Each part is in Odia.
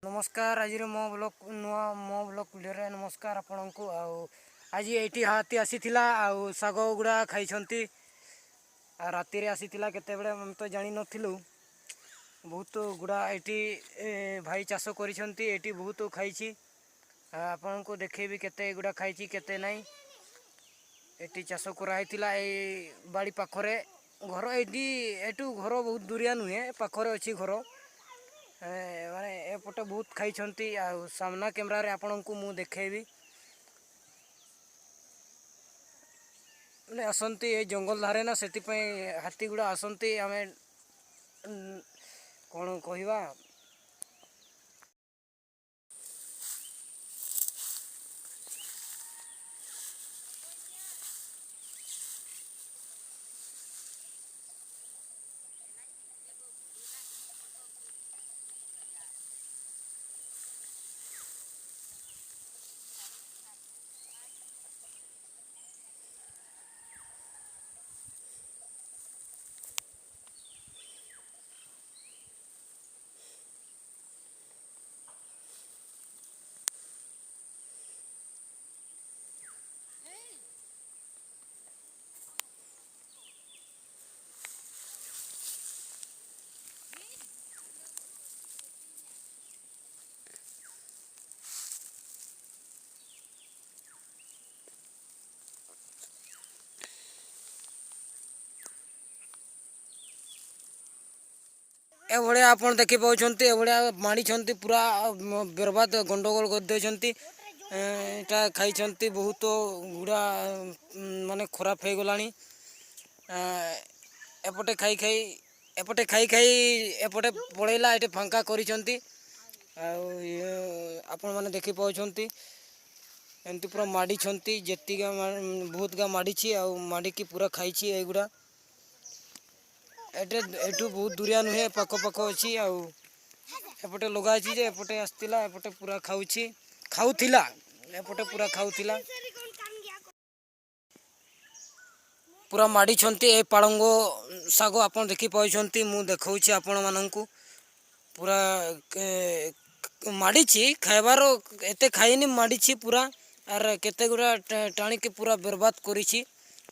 ନମସ୍କାର, ଆଜିର ମୋ ବ୍ଲଗ୍, ନୂଆ ମୋ ବ୍ଲଗ୍ ଭିଡ଼ିଓରେ ନମସ୍କାର ଆପଣଙ୍କୁ। ଆଉ ଆଜି ଏଇଠି ହାତୀ ଆସିଥିଲା ଆଉ ଶାଗ ଗୁଡ଼ା ଖାଇଛନ୍ତି। ଆଉ ରାତିରେ ଆସିଥିଲା, କେତେବେଳେ ଆମେ ତ ଜାଣିନଥିଲୁ। ବହୁତ ଗୁଡ଼ା ଏଇଠି ଭାଇ ଚାଷ କରିଛନ୍ତି, ଏଇଠି ବହୁତ ଖାଇଛି। ଆପଣଙ୍କୁ ଦେଖେଇବି କେତେ ଏଗୁଡ଼ା ଖାଇଛି, କେତେ ନାହିଁ। ଏଠି ଚାଷ କରାହେଇଥିଲା ଏଇ ବାଡ଼ି ପାଖରେ ଘର। ଏଇଠି ଏଠୁ ଘର ବହୁତ ଦୂରିଆ ନୁହେଁ, ପାଖରେ ଅଛି ଘର। ମାନେ ଏପଟେ ବହୁତ ଖାଇଛନ୍ତି। ଆଉ ସାମ୍ନା କ୍ୟାମେରାରେ ଆପଣଙ୍କୁ ମୁଁ ଦେଖେଇବି। ମାନେ ଆସନ୍ତି ଏ ଜଙ୍ଗଲ ଧାରେ ନା, ସେଥିପାଇଁ ହାତୀ ଗୁଡ଼ା ଆସନ୍ତି। ଆମେ କ'ଣ କହିବା? ଏଭଳିଆ ଆପଣ ଦେଖିପାରୁଛନ୍ତି, ଏଭଳିଆ ମାଡ଼ିଛନ୍ତି, ପୁରା ବର୍ବାଦ ଗଣ୍ଡଗୋଳ କରିଦେଇଛନ୍ତି। ଏଇଟା ଖାଇଛନ୍ତି ବହୁତ ଗୁଡ଼ା, ମାନେ ଖରାପ ହେଇଗଲାଣି। ଏପଟେ ଖାଇ ଖାଇ, ଏପଟେ ଖାଇ ଖାଇ ଏପଟେ ପଳେଇଲା। ଏଠି ଫାଙ୍କା କରିଛନ୍ତି। ଆଉ ଆପଣମାନେ ଦେଖିପାରୁଛନ୍ତି, ଏମିତି ପୁରା ମାଡ଼ିଛନ୍ତି। ଯେତିକି ବହୁତ ଗା ମାଡ଼ିଛି ଆଉ ମାଡ଼ିକି ପୁରା ଖାଇଛି ଏଇଗୁଡ଼ା। ଏଠି ଏଠୁ ବହୁତ ଦୂରିଆ ନୁହେଁ, ପାଖ ପାଖ ଅଛି। ଆଉ ଏପଟେ ଲଗା ହେଇଛି ଯେ ଏପଟେ ଆସିଥିଲା, ଏପଟେ ପୁରା ଖାଉଛି, ଖାଉଥିଲା, ଏପଟେ ପୁରା ଖାଉଥିଲା, ପୁରା ମାଡ଼ିଛନ୍ତି। ଏ ପାଳଙ୍ଗ ଶାଗ ଆପଣ ଦେଖିପାରୁଛନ୍ତି, ମୁଁ ଦେଖାଉଛି ଆପଣମାନଙ୍କୁ। ପୁରା ମାଡ଼ିଛି, ଖାଇବାର ଏତେ ଖାଇନି, ମାଡ଼ିଛି ପୁରା। ଆର କେତେ ଗୁଡ଼ା ଟାଣିକି ପୁରା ବର୍ବାଦ କରିଛି।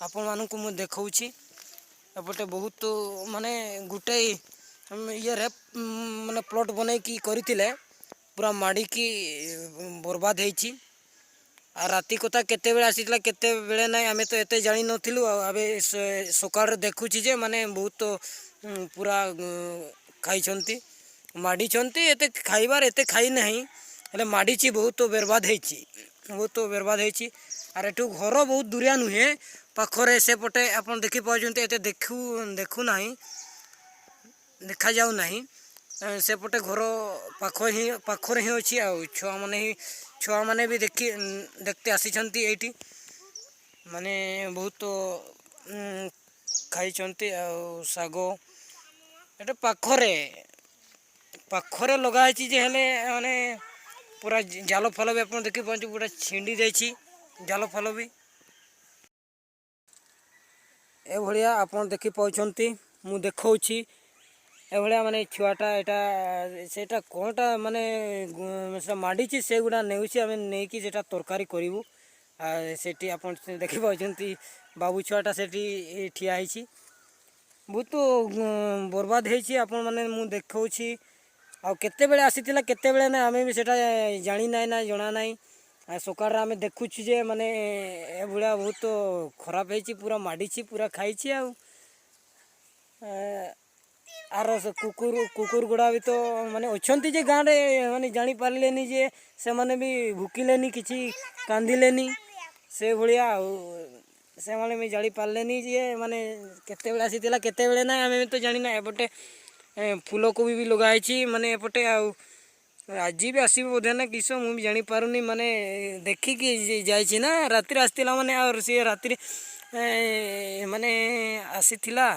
ଆପଣମାନଙ୍କୁ ମୁଁ ଦେଖାଉଛି। ଏପଟେ ବହୁତ ମାନେ ଗୋଟେ ଇଏରେ ମାନେ ପ୍ଲଟ୍ ବନେଇକି କରିଥିଲେ, ପୁରା ମାଡ଼ିକି ବର୍ବାଦ ହେଇଛି। ଆଉ ରାତି କଥା, କେତେବେଳେ ଆସିଥିଲା କେତେବେଳେ ନାହିଁ ଆମେ ତ ଏତେ ଜାଣିନଥିଲୁ। ଆଉ ଏବେ ସକାଳରେ ଦେଖୁଛି ଯେ ମାନେ ବହୁତ ପୁରା ଖାଇଛନ୍ତି, ମାଡ଼ିଛନ୍ତି। ଏତେ ଖାଇବାର ଏତେ ଖାଇ ନାହିଁ, ହେଲେ ମାଡ଼ିଛି, ବହୁତ ବର୍ବାଦ ହେଇଛି, ବହୁତ ବର୍ବାଦ ହେଇଛି। ଆର୍ ଏଠୁ ଘର ବହୁତ ଦୂରିଆ ନୁହେଁ, ପାଖରେ। ସେପଟେ ଆପଣ ଦେଖିପାରୁଛନ୍ତି, ଏତେ ଦେଖୁ ଦେଖୁନାହିଁ, ଦେଖାଯାଉ ନାହିଁ। ସେପଟେ ଘର ପାଖ ହିଁ, ପାଖରେ ହିଁ ଅଛି। ଆଉ ଛୁଆମାନେ ହିଁ, ଛୁଆମାନେ ବି ଦେଖି ଦେଖତେ ଆସିଛନ୍ତି ଏଇଠି। ମାନେ ବହୁତ ଖାଇଛନ୍ତି। ଆଉ ଶାଗ ଏଟା ପାଖରେ ପାଖରେ ଲଗା ହେଇଛି ଯେ, ହେଲେ ମାନେ ପୁରା ଜାଲ ଫାଲ ବି ଆପଣ ଦେଖିପାରୁଛନ୍ତି, ପୁରା ଛିଣ୍ଡି ଯାଇଛି ଜାଲ ଫାଲ ବି। ଏଭଳିଆ ଆପଣ ଦେଖିପାରୁଛନ୍ତି, ମୁଁ ଦେଖାଉଛି। ଏଭଳିଆ ମାନେ ଛୁଆଟା ଏଇଟା ସେଇଟା କ'ଣଟା ମାନେ ସେଟା ମାଡ଼ିଛି, ସେଗୁଡ଼ା ନେଉଛି। ଆମେ ନେଇକି ସେଟା ତରକାରୀ କରିବୁ। ଆଉ ସେଠି ଆପଣ ଦେଖିପାରୁଛନ୍ତି, ବାବୁ ଛୁଆଟା ସେଠି ଠିଆ ହେଇଛି। ବହୁତ ବର୍ବାଦ ହେଇଛି। ଆପଣମାନେ ମୁଁ ଦେଖାଉଛି। ଆଉ କେତେବେଳେ ଆସିଥିଲା କେତେବେଳେ ନା ଆମେ ବି ସେଇଟା ଜାଣି ନାହିଁ ନା ଜଣା ନାହିଁ। ଆଉ ସକାଳରେ ଆମେ ଦେଖୁଛୁ ଯେ ମାନେ ଏଭଳିଆ ବହୁତ ଖରାପ ହେଇଛି, ପୁରା ମାଡ଼ିଛି, ପୁରା ଖାଇଛି। ଆଉ ଆର ସେ କୁକୁର ଗୁଡ଼ା ବି ତ ମାନେ ଅଛନ୍ତି ଯେ ଗାଁରେ, ମାନେ ଜାଣିପାରିଲେନି ଯେ, ସେମାନେ ବି ଭୁକିଲେନି, କିଛି କାନ୍ଦିଲେନି ସେଭଳିଆ। ଆଉ ସେମାନେ ବି ଜାଣିପାରିଲେନି ଯେ ମାନେ କେତେବେଳେ ଆସିଥିଲା କେତେବେଳେ ନା ଆମେ ବି ତ ଜାଣିନା। ଏପଟେ ଫୁଲକୋବି ବି ଲଗା ହେଇଛି ମାନେ ଏପଟେ। ଆଉ ଆଜି ବି ଆସିବ ବୋଧେ ନା କିସ, ମୁଁ ବି ଜାଣିପାରୁନି। ମାନେ ଦେଖିକି ଯାଇଛି ନା ରାତିରେ ଆସିଥିଲା ମାନେ, ଆଉ ସିଏ ରାତିରେ ମାନେ ଆସିଥିଲା।